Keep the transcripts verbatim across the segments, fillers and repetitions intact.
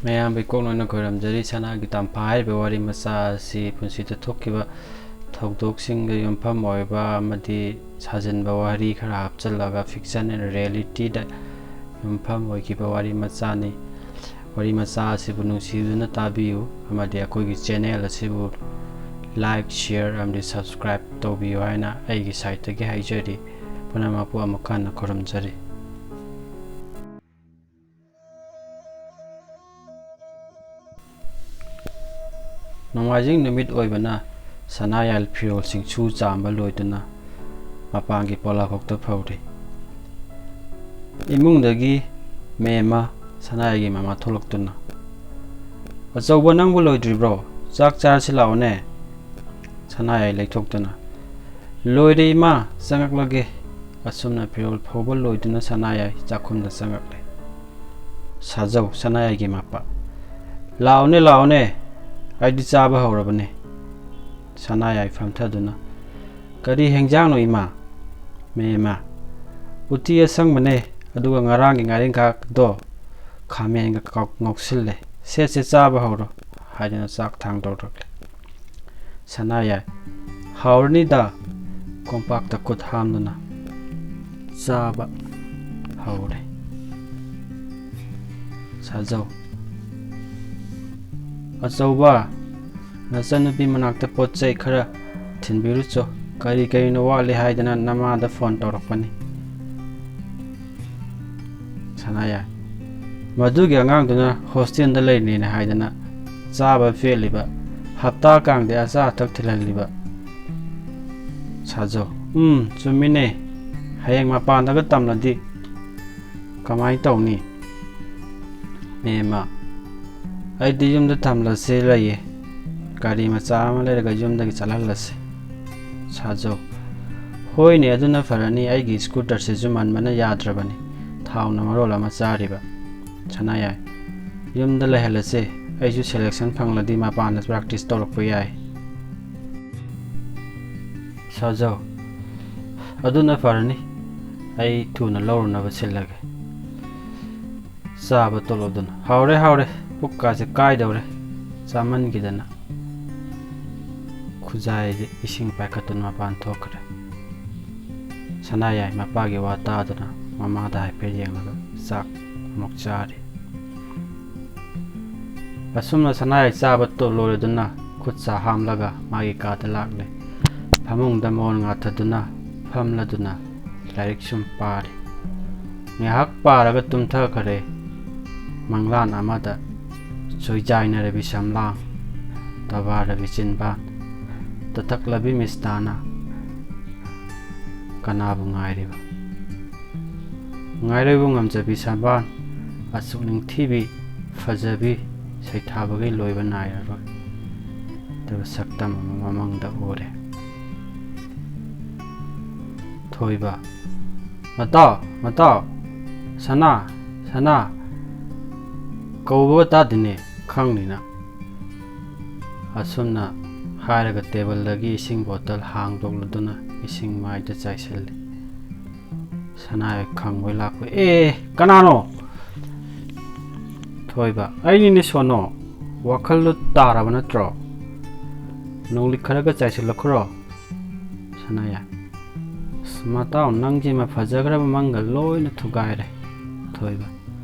ꯃꯌꯥꯝꯕꯨ ꯏꯀꯣꯛ ꯅꯣꯏꯅ ꯈꯣꯏꯔꯝꯖꯔꯤ꯫ ꯁꯅꯥꯒꯤ ꯇꯝꯐꯥ ꯍꯥꯏꯔꯤꯕ ꯋꯥꯔꯤ ꯃꯆꯥ ꯑꯁꯤ ꯄꯨꯟꯁꯤꯗ ꯊꯣꯛꯈꯤꯕ ꯊꯧꯗꯣꯛꯁꯤꯡꯗ ꯌꯨꯝꯐꯝ ꯑꯣꯏꯕ ꯑꯃꯗꯤ ꯁꯥꯖꯤꯟꯕ ꯋꯥꯔꯤ ꯈꯔ ꯍꯥꯞꯆꯤꯜꯂꯒ fictionꯗ realityꯗ ꯌꯨꯝꯐꯝ ꯑꯣꯏꯈꯤꯕ ꯋꯥꯔꯤ ꯃꯆꯥꯅꯤ꯫ ꯋꯥꯔꯤ ꯃꯆꯥ ꯑꯁꯤꯕꯨ ꯅꯨꯡꯁꯤꯗꯨꯅ ꯇꯥꯕꯤꯌꯨ ꯑꯃꯗꯤ ꯑꯩꯈꯣꯏꯒꯤ channel ꯑꯁꯤꯕꯨ like, share ꯑꯃꯗꯤ subscribe ꯇꯧꯕꯤꯌꯨ ꯍꯥꯏꯅ ꯑꯩꯒꯤ sideꯇꯒꯤ ꯍꯥꯏꯖꯔꯤ꯫ ꯄꯨꯝꯅꯃꯛꯄꯨ ꯑꯃꯨꯛ ꯍꯟꯅ ꯈꯨꯔꯨꯝꯖꯔꯤ꯫ ꯅꯣꯡꯃꯥꯏꯖꯤꯡ ꯅꯨꯃꯤꯠ ꯑꯣꯏꯕꯅ ꯁꯅꯥꯌꯥꯏ ꯐꯤꯔꯣꯜꯁꯤꯡ ꯁꯨ ꯆꯥꯝꯕ ꯂꯣꯏꯗꯨꯅ ꯃꯄꯥꯟꯒꯤ ꯄꯣꯂꯥꯈꯣꯛꯇ ꯐꯧꯔꯤ꯫ ꯏꯃꯨꯡꯗꯒꯤ ꯃꯦꯝꯃ, ꯁꯅꯥꯌꯥꯏꯒꯤ ꯃꯃꯥ, ꯊꯣꯛꯂꯛꯇꯨꯅ, "ꯑꯆꯧꯕ, ꯅꯪꯕꯨ ꯂꯣꯏꯗ꯭ꯔꯤꯕ꯭ꯔꯣ? ꯆꯥꯛ ꯆꯥꯔꯁꯤ ꯂꯥꯛꯑꯣꯅꯦ꯫" ꯁꯅꯥꯌꯥꯏ ꯂꯩꯊꯣꯛꯇꯨꯅ, "ꯂꯣꯏꯔꯦ ꯏꯃꯥ, ꯆꯪꯉꯛꯂꯒꯦ꯫" ꯑꯁꯨꯝꯅ ꯐꯤꯔꯣꯜ ꯐꯧꯕ ꯂꯣꯏꯗꯨꯅ ꯁꯅꯥꯌꯥꯏ ꯆꯥꯛꯈꯨꯝꯗ ꯆꯪꯉꯛꯂꯦ꯫ ꯁꯥꯖꯧ, ꯁꯅꯥꯌꯥꯏꯒꯤ ꯃꯄꯥ, "ꯂꯥꯛꯑꯣꯅꯦ, ꯂꯥꯛꯑꯣꯅꯦ, ꯑꯩꯗꯤ ꯆꯥꯕ ꯍꯧꯔꯕꯅꯦ꯫" ꯁꯅꯥꯌꯥꯏ ꯐꯝꯊꯗꯨꯅ, "ꯀꯔꯤ ꯍꯦꯟꯖꯥꯡꯅꯣ ꯏꯃꯥ?" "ꯃꯦꯝꯃ, ꯎꯇꯤ ꯑꯁꯪꯕꯅꯦ, ꯑꯗꯨꯒ ꯉꯔꯥꯡꯒꯤ ꯉꯥꯔꯤꯡꯈꯥꯗꯣ ꯈꯥꯃꯦꯟꯒ ꯀꯥꯎ-, ꯉꯧꯁꯤꯜꯂꯦ꯫ ꯁꯦ, ꯁꯦ, ꯆꯥꯕ ꯍꯧꯔꯣ," ꯍꯥꯏꯗꯨꯅ ꯆꯥꯛ ꯊꯥꯡꯗꯣꯔꯛꯂꯦ꯫ ꯁꯅꯥꯌꯥꯏ, "ꯍꯥꯎꯔꯅꯤꯗ," ꯀꯣꯝꯄꯥꯛꯇ ꯈꯨꯠ ꯍꯥꯝꯗꯨꯅ ꯆꯥꯕ ꯍꯧꯔꯦ꯫ ꯁꯥꯖꯧ, "ꯑꯆꯧꯕ, ꯅꯆꯟꯅꯨꯄꯤ ꯃꯅꯥꯛꯇ ꯄꯣꯠ ꯆꯩ ꯈꯔ ꯊꯤꯟꯕꯤꯔꯨꯆꯣ꯫ ꯀꯔꯤ ꯀꯔꯤꯅꯣ ꯋꯥꯠꯂꯤ ꯍꯥꯏꯗꯅ ꯅꯃꯥꯗ ꯐꯣꯟ ꯇꯧꯔꯛꯄꯅꯤ꯫" ꯁꯅꯥꯌꯥꯏ, "ꯃꯗꯨꯒꯤ ꯑꯉꯥꯡꯗꯨꯅ ꯍꯣꯁꯇꯦꯜꯗ ꯂꯩꯔꯤꯅꯦꯅ ꯍꯥꯏꯗꯅ ꯆꯥꯕ ꯄꯦꯠꯂꯤꯕ, ꯍꯞꯇꯥ ꯀꯥꯡꯗꯦ ꯑꯆꯥ ꯑꯊꯛ ꯊꯤꯜꯍꯜꯂꯤꯕ꯫" ꯁꯥꯖꯧ, "ꯎꯝ, ꯆꯨꯝꯃꯤꯅꯦ꯫ ꯍꯌꯦꯡ ꯃꯄꯥꯟꯗꯒ ꯇꯝꯂꯗꯤ ꯀꯃꯥꯏ ꯇꯧꯅꯤ?" ꯃꯦꯝꯃ, "ꯑꯩꯗꯤ ꯌꯨꯝꯗ ꯊꯝꯂꯁꯦ ꯂꯩꯌꯦ꯫ ꯒꯥꯔꯤ ꯃꯆꯥ ꯑꯃ ꯂꯩꯔꯒ ꯌꯨꯝꯗꯒꯤ ꯆꯠꯍꯜꯂꯁꯦ꯫" ꯁꯥꯖꯧ, "ꯍꯣꯏꯅꯦ, ꯑꯗꯨꯅ ꯐꯔꯅꯤ꯫ ꯑꯩꯒꯤ scooterꯁꯤꯁꯨ ꯃꯟꯕꯅ ꯌꯥꯗ꯭ꯔꯕꯅꯤ꯫ ꯊꯥꯎꯅ ꯃꯔꯣꯜ ꯑꯃ ꯆꯥꯔꯤꯕ꯫" ꯁꯅꯥꯌꯥꯏ, "ꯌꯨꯝꯗ ꯂꯩꯍꯜꯂꯁꯦ꯫ ꯑꯩꯁꯨ selection ꯐꯪꯂꯗꯤ ꯃꯄꯥꯟꯗ practice ꯇꯧꯔꯛꯄ ꯌꯥꯏ꯫" ꯁꯥꯖꯧ, "ꯑꯗꯨꯅ ꯐꯔꯅꯤ꯫ ꯑꯩ ꯊꯨꯅ ꯂꯧꯔꯨꯅꯕ ꯁꯤꯜꯂꯒꯦ꯫" ꯆꯥꯕ ꯇꯣꯠꯂꯗꯨꯅ, "ꯍꯥꯎꯔꯦ, ꯍꯥꯎꯔꯦ꯫ ꯄꯨꯛꯀꯥꯁꯦ ꯀꯥꯏꯗꯧꯔꯦ ꯆꯥꯃꯟꯈꯤꯗꯅ꯫ ꯈꯨꯖꯥꯏꯗꯤ ꯏꯁꯤꯡ ꯄꯥꯏꯈꯠꯇꯨꯅ ꯃꯄꯥꯟ ꯊꯣꯛꯈ꯭ꯔꯦ꯫ ꯁꯅꯥꯌꯥꯏ ꯃꯄꯥꯒꯤ ꯋꯥ ꯇꯥꯗꯨꯅ ꯃꯃꯥꯗ ꯍꯥꯏꯐꯦꯠ ꯌꯦꯡꯂꯒ ꯆꯥꯛ ꯑꯃꯨꯛ ꯆꯥꯔꯤ꯫ ꯑꯁꯨꯝꯅ ꯁꯅꯥꯌꯥꯏ ꯆꯥꯕ ꯇꯣ-, ꯂꯣꯏꯔꯗꯨꯅ ꯈꯨꯠ ꯁꯥ ꯍꯥꯝꯂꯒ ꯃꯥꯒꯤ ꯀꯥꯗ ꯂꯥꯛꯂꯦ꯫ ꯐꯃꯨꯡꯗ ꯃꯣꯟ ꯉꯥꯊꯗꯨꯅ ꯐꯝꯂꯗꯨꯅ ꯂꯥꯏꯔꯤꯛ ꯁꯨꯝ ꯄꯥꯔꯤ꯫ ꯉꯥꯏꯍꯥꯛ ꯄꯥꯔꯒ ꯇꯨꯝꯊꯈꯔꯦ꯫ ꯃꯪꯂꯥꯟ ꯑꯃꯗ ꯆꯣꯏꯖꯥꯏꯅꯔꯕꯤ ꯁꯝꯂꯥꯡ, ꯇꯕꯥꯔꯕꯤ ꯆꯤꯟꯕꯥꯟ, ꯇꯊꯛꯂꯕꯤ ꯃꯤꯁꯇꯥꯅ ꯀꯅꯥꯕꯨ ꯉꯥꯏꯔꯤꯕ? ꯉꯥꯏꯔꯣꯏꯕꯨ ꯉꯝꯖꯕꯤ ꯁꯝꯕꯥꯟ, ꯑꯁꯨꯛ ꯅꯤꯡꯊꯤꯕꯤ, ꯐꯖꯕꯤ, ꯁꯩꯊꯥꯕꯒꯤ ꯂꯣꯏꯕ ꯅꯥꯏꯔꯔꯣꯏ꯫ ꯑꯗꯨꯒ ꯁꯛꯇꯝ ꯑꯃ ꯃꯃꯪꯗ ꯎꯔꯦ꯫ ꯊꯣꯏꯕ, "ꯃꯇꯥꯎ, ꯃꯇꯥꯎ, ꯁꯅꯥ, ꯁꯅꯥ, ꯀꯧꯕꯒ ꯇꯥꯗꯦꯅꯦ, ꯈꯪꯅꯤꯅ?" ꯑꯁꯨꯝꯅ ꯍꯥꯏꯔꯒ ꯇꯦꯕꯜꯗꯒꯤ ꯏꯁꯤꯡ ꯕꯣꯇꯜ ꯍꯥꯡꯗꯣꯛꯂꯗꯨꯅ ꯏꯁꯤꯡ ꯃꯥꯏꯗ ꯆꯥꯏꯁꯤꯜꯂꯤ꯫ ꯁꯅꯥꯌꯥꯏ ꯈꯪꯕꯣꯏ ꯂꯥꯛꯄꯣꯏ, "ꯑꯦ, ꯀꯅꯥꯅꯣ?" ꯊꯣꯏꯕ, "ꯑꯩꯅꯤꯅꯦ ꯁꯣꯅꯣ, ꯋꯥꯈꯜꯗꯣ ꯇꯥꯔꯕ ꯅꯠꯇ꯭ꯔꯣ? ꯅꯣꯡꯂꯤꯛ ꯈꯔꯒ ꯆꯥꯏꯁꯤꯜꯂꯛꯈ꯭ꯔꯣ?" ꯁꯅꯥꯌꯥꯏ, "ꯑꯁ, ꯃꯇꯥꯎ, ꯅꯪꯁꯤꯃ ꯐꯖꯈ꯭ꯔꯕ ꯃꯪꯒ ꯂꯣꯏꯅ ꯊꯨꯒꯥꯏꯔꯦ꯫" ꯊꯣꯏꯕ,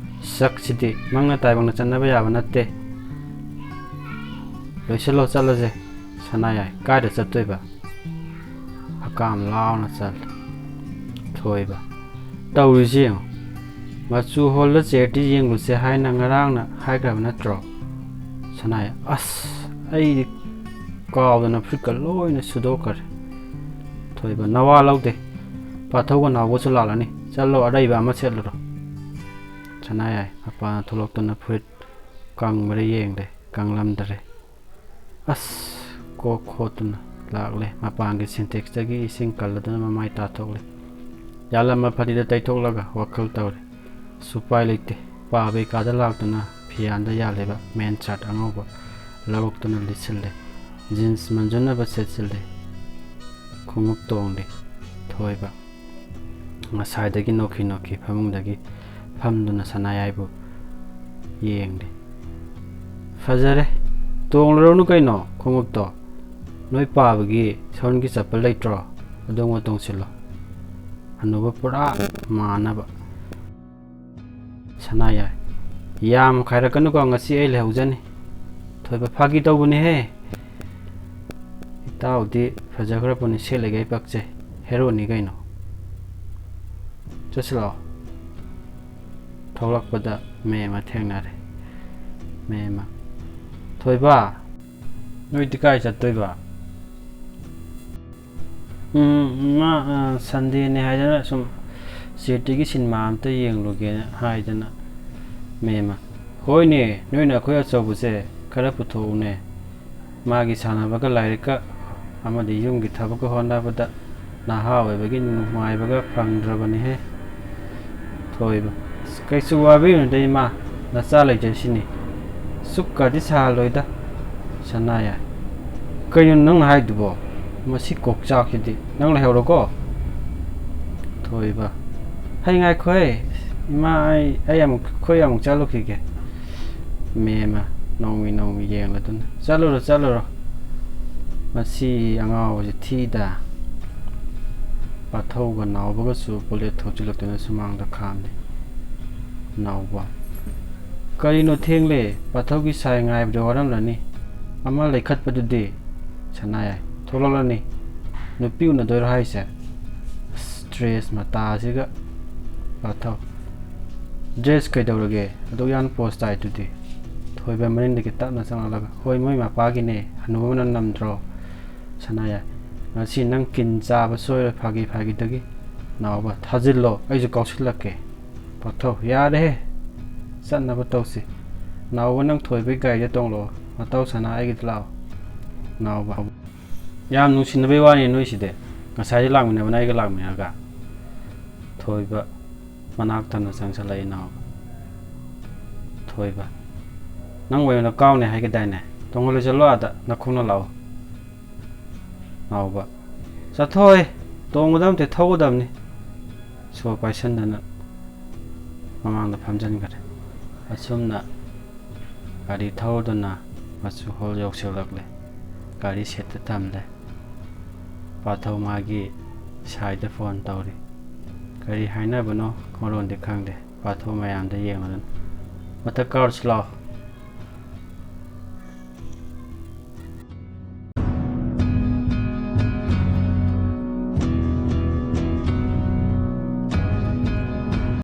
"ꯁꯛꯁꯤꯗꯤ ꯃꯪꯅ ꯇꯥꯏꯕꯪꯗ ꯆꯠꯅꯕ ꯌꯥꯕ ꯅꯠꯇꯦ꯫ ꯂꯣꯏꯁꯤꯜꯂꯣ, ꯆꯠꯂꯁꯦ꯫" ꯁꯅꯥꯌꯥꯏ, "ꯀꯥꯏꯗ ꯆꯠꯇꯣꯏꯕ?" ꯍꯀꯥꯝ ꯂꯥꯎꯅ ꯆꯜꯂꯤ꯫ ꯊꯣꯏꯕ, "ꯇꯧꯔꯤꯁꯤ ꯌꯦꯡꯉꯣ, ꯃꯆꯨ ꯍꯣꯜꯗ ꯆꯦꯔꯇꯤ ꯌꯦꯡꯂꯨꯁꯦ ꯍꯥꯏꯅ ꯉꯔꯥꯡꯅ ꯍꯥꯏꯈ꯭ꯔꯕ ꯅꯠꯇ꯭ꯔꯣ?" ꯁꯅꯥꯌꯥꯏ, "ꯑꯁ, ꯑꯩꯗꯤ ꯀꯥꯎꯗꯅ ꯐꯨꯔꯤꯠꯀ ꯂꯣꯏꯅ ꯁꯨꯗꯣꯛꯈ꯭ꯔꯦ꯫" ꯊꯣꯏꯕ, "ꯅꯋꯥ ꯂꯧꯗꯦ, ꯄꯥꯊꯧꯒ ꯅꯥꯎꯕꯁꯨ ꯂꯥꯛꯂꯅꯤ, ꯆꯠꯂꯣ, ꯑꯔꯩꯕ ꯑꯃ ꯁꯦꯠꯂꯨꯔꯣ꯫" ꯁꯅꯥꯌꯥꯏ ꯃꯄꯥꯟꯗ ꯊꯣꯛꯂꯛꯇꯨꯅ ꯐꯨꯔꯤꯠ ꯀꯪꯕ꯭ꯔꯥ ꯌꯦꯡꯂꯦ, ꯀꯪꯂꯝꯗꯔꯦ꯫ ꯑꯁ! ꯀꯣꯛ ꯈꯣꯠꯇꯨꯅ ꯂꯥꯛꯂꯦ꯫ ꯃꯄꯥꯟꯒꯤ ꯁꯤꯟꯇꯦꯛꯁꯇꯒꯤ ꯏꯁꯤꯡ ꯀꯜꯂꯗꯨꯅ ꯃꯃꯥꯏ ꯇꯥꯊꯣꯛꯂꯦ꯫ ꯌꯥꯜꯂꯝꯕ ꯐꯗꯤꯗ ꯇꯩꯊꯣꯛꯂꯒ ꯋꯥꯈꯜ ꯇꯧꯔꯦ꯫ ꯑꯁ, ꯎꯄꯥꯏ ꯂꯩꯇꯦ꯫ ꯄꯥꯕꯩ ꯀꯥꯗ ꯂꯥꯛꯇꯨꯅ ꯐꯤꯌꯥꯟꯗ ꯌꯥꯜꯂꯤꯕ ꯃꯦꯟ ꯁꯥꯔꯠ ꯑꯉꯧꯕ ꯂꯧꯔꯛꯇꯨꯅ ꯂꯤꯠꯁꯤꯜꯂꯦ꯫ ꯖꯤꯟꯁ ꯃꯟꯖꯨꯅꯕ ꯁꯦꯠꯆꯤꯜꯂꯦ꯫ ꯈꯣꯡꯎꯞ ꯇꯣꯡꯂꯦ꯫ ꯊꯣꯏꯕ ꯉꯁꯥꯏꯗꯒꯤ ꯅꯣꯛꯈꯤ ꯅꯣꯛꯈꯤ ꯐꯃꯨꯡꯗꯒꯤ ꯐꯝꯗꯨꯅ ꯁꯅꯥꯌꯥꯏꯕꯨ ꯌꯦꯡꯂꯤ꯫ ꯐꯖꯔꯦ, ꯇꯣꯡꯂꯨꯔꯅꯨ ꯀꯩꯅꯣ ꯈꯣꯡꯎꯞꯇꯣ꯫ ꯅꯣꯏ ꯄꯥꯕꯒꯤ ꯁꯎꯟꯒꯤ ꯆꯠꯄ ꯂꯩꯇ꯭ꯔꯣ? ꯑꯗꯨꯒꯨꯝꯕ ꯇꯣꯡꯁꯤꯜꯂꯣ, ꯍꯅꯨꯕ ꯄꯨꯔꯥ ꯃꯥꯟꯅꯕ꯫ ꯁꯅꯥ ꯌꯥꯏ, ꯌꯥꯝ ꯈꯥꯏꯔꯛꯀꯅꯨꯀꯣ, ꯉꯁꯤ ꯑꯩ ꯂꯩꯍꯧꯖꯅꯤ꯫ ꯊꯣꯏꯕ, ꯐꯥꯒꯤ ꯇꯧꯕꯅꯦꯍꯦ꯫ ꯏꯇꯥꯎꯗꯤ ꯐꯖꯈ꯭ꯔꯕꯅꯤ, ꯁꯦꯠꯂꯤꯈꯩ ꯄꯛꯆꯩ, ꯍꯦꯔꯣꯅꯤ ꯀꯩꯅꯣ꯫ ꯆꯠꯁꯤꯂꯥꯛꯑꯣ꯫ ꯊꯣꯛꯂꯛꯄꯗ ꯃꯦꯝꯃ ꯊꯦꯡꯅꯔꯦ꯫ ꯃꯦꯝꯃ, ꯊꯣꯏꯕ, ꯅꯣꯏꯗꯤ ꯀꯥꯏ ꯆꯠꯇꯣꯏꯕ? ꯎꯝ, ꯃꯥ, ꯑ, ꯁꯟꯗꯦꯅꯦ ꯍꯥꯏꯗꯅ ꯁꯨꯝ ꯆꯦꯇꯤꯒꯤ ꯁꯤꯅꯦꯃꯥ ꯑꯝꯇ ꯌꯦꯡꯂꯨꯒꯦꯅ ꯍꯥꯏꯗꯅ꯫ ꯃꯦꯝꯃ, ꯍꯣꯏꯅꯦ, ꯅꯣꯏꯅ ꯑꯩꯈꯣꯏ ꯑꯆꯧꯕꯁꯦ ꯈꯔ ꯄꯨꯊꯣꯛꯎꯅꯦ꯫ ꯃꯥꯒꯤ ꯁꯥꯟꯅꯕꯒ ꯂꯥꯏꯔꯤꯛꯀ ꯑꯃꯗꯤ ꯌꯨꯝꯒꯤ ꯊꯕꯛꯀ ꯍꯣꯠꯅꯕꯗ ꯅꯍꯥ ꯑꯣꯏꯕꯒꯤ ꯅꯨꯡꯉꯥꯏꯕꯒ ꯐꯪꯗ꯭ꯔꯕꯅꯤꯍꯦ꯫ ꯊꯣꯏꯕ, ꯑꯁ, ꯀꯩꯁꯨ ꯋꯥꯕꯤꯔꯨꯅꯨꯗ ꯏꯃꯥ, ꯅꯆꯥ ꯂꯩꯖꯩꯁꯤꯅꯤ꯫ ꯁꯨꯛꯀꯗꯤ ꯁꯥꯍꯜꯂꯣꯏꯗ꯫ ꯁꯅꯥꯌꯥꯏ, ꯀꯩꯅꯣ ꯅꯪꯅ ꯍꯥꯏꯗꯨꯕꯣ? ꯃꯁꯤ ꯀꯣꯛꯆꯥꯛꯁꯤꯗꯤ꯫ ꯅꯪ ꯂꯩꯍꯧꯔꯣꯀꯣ꯫ ꯊꯣꯏꯕ, ꯍꯩ ꯉꯥꯏꯈꯣꯍꯦ ꯏꯃꯥ, ꯑꯩ, ꯑꯩ ꯑꯃꯨꯛ, ꯑꯩꯈꯣꯏ ꯑꯃꯨꯛ ꯆꯠꯂꯨꯈꯤꯒꯦ꯫ ꯃꯦꯝꯃ ꯅꯣꯡꯃꯤ ꯅꯣꯡꯃꯤ ꯌꯦꯡꯂꯗꯨꯅ, ꯆꯠꯂꯨꯔꯣ, ꯆꯠꯂꯨꯔꯣ꯫ ꯃꯁꯤ ꯑꯉꯥꯎꯕꯁꯤ ꯊꯤꯗ꯫ ꯄꯥꯊꯧꯒ ꯅꯥꯎꯕꯒꯁꯨ ꯕꯨꯂꯦꯠ ꯊꯧꯖꯤꯜꯂꯛꯇꯨꯅ ꯁꯨꯃꯥꯡꯗ ꯈꯥꯝꯂꯤ꯫ ꯅꯥꯎꯕ, ꯀꯔꯤꯅꯣ ꯊꯦꯡꯂꯦ? ꯄꯥꯊꯧꯒꯤ ꯁꯥꯏ ꯉꯥꯏꯕꯗ ꯋꯥꯔꯝꯂꯅꯤ꯫ ꯑꯃ ꯂꯩꯈꯠꯄꯗꯨꯗꯤ? ꯁꯅꯥꯌꯥꯏ, ꯊꯣꯛꯂꯛꯂꯅꯤ꯫ ꯅꯨꯄꯤ ꯎꯅꯗꯣꯏꯔꯣ ꯍꯥꯏꯁꯦ? ꯑꯁ, ꯗ꯭ꯔꯦꯁ ꯃꯇꯥꯁꯤꯒ꯫ ꯄꯥꯊꯧ, ꯗ꯭ꯔꯦꯁ ꯀꯩꯗꯧꯔꯒꯦ? ꯑꯗꯨꯛ ꯌꯥꯝ ꯄꯣꯁ ꯇꯥꯏꯗꯨꯗꯤ꯫ ꯊꯣꯏꯕ ꯃꯅꯤꯡꯗꯒꯤ ꯇꯞꯅ ꯆꯪꯂꯛꯂꯒ, ꯍꯣꯏ, ꯃꯣꯏ ꯃꯄꯥꯒꯤꯅꯦ꯫ ꯍꯅꯨꯕ ꯃꯅꯝ ꯅꯝꯗ꯭ꯔꯣ? ꯁꯅꯥꯌꯥꯏ, ꯉꯁꯤ ꯅꯪ ꯀꯤꯟ ꯆꯥꯕ ꯁꯣꯏꯔꯣꯏ, ꯐꯥꯒꯤ ꯐꯥꯒꯤꯗꯒꯤ꯫ ꯅꯥꯎꯕ, ꯊꯥꯖꯤꯜꯂꯣ, ꯑꯩꯁꯨ ꯀꯥꯎꯁꯤꯜꯂꯛꯀꯦ꯫ ꯄꯥꯊꯧ, ꯌꯥꯔꯦꯍꯦ, ꯆꯠꯅꯕ ꯇꯧꯁꯤ꯫ ꯅꯥꯎꯕ, ꯅꯪ ꯊꯣꯏꯕꯒꯤ ꯒꯥꯔꯤꯗ ꯇꯣꯡꯂꯛꯑꯣ, ꯃꯇꯥꯎ ꯁꯅꯥ ꯑꯩꯒꯤꯗ ꯂꯥꯛꯑꯣ꯫ ꯅꯥꯎꯕ, ꯌꯥꯝ ꯅꯨꯡꯁꯤꯅꯕꯩ ꯋꯥꯅꯤ ꯅꯣꯏꯁꯤꯗꯤ꯫ ꯉꯁꯥꯏꯗꯤ ꯂꯥꯛꯃꯤꯟꯅꯕꯅ ꯑꯩꯒ ꯂꯥꯛꯃꯤꯟꯅꯔꯒ꯫ ꯊꯣꯏꯕ ꯃꯅꯥꯛ ꯊꯟꯅ ꯆꯪꯁꯜꯂꯛꯏ꯫ ꯅꯥꯎꯕ, ꯊꯣꯏꯕ, ꯅꯪ ꯑꯣꯏꯅ ꯀꯥꯎꯅꯤ ꯍꯥꯏꯒꯗꯥꯏꯅꯦ? ꯇꯣꯡꯍꯜꯂꯨ ꯆꯠꯂꯣ ꯑꯥꯗ, ꯅꯈꯣꯡꯅ ꯂꯥꯛꯑꯣ꯫ ꯅꯥꯎꯕ, ꯆꯠꯊꯣꯛꯑꯣꯏ, ꯇꯣꯡꯒꯗꯕ ꯅꯠꯇꯦ, ꯊꯧꯒꯗꯕꯅꯤ꯫ ꯁꯣ ꯄꯥꯏꯁꯟꯗꯅ ꯃꯃꯥꯡꯗ ꯐꯝꯖꯟꯈꯔꯦ꯫ ꯑꯁꯨꯝꯅ ꯒꯥꯔꯤ ꯊꯧꯗꯨꯅ ꯃꯆꯨ ꯍꯣꯜ ꯌꯧꯁꯤꯜꯂꯛꯂꯦ꯫ ꯒꯥꯔꯤ ꯁꯦꯠꯇ ꯊꯝꯂꯦ꯫ ꯄꯥꯊꯧ ꯃꯥꯒꯤ ꯁꯥꯏꯗ ꯐꯣꯟ ꯇꯧꯔꯤ꯫ ꯀꯔꯤ ꯍꯥꯏꯅꯕꯅꯣ ꯃꯔꯣꯟꯗꯤ ꯈꯪꯗꯦ꯫ ꯄꯥꯊꯧ ꯃꯌꯥꯝꯗ ꯌꯦꯡꯂꯗꯨꯅ, "ꯃꯊꯛ ꯀꯥꯔꯨꯁꯤ ꯂꯥꯛꯑꯣ,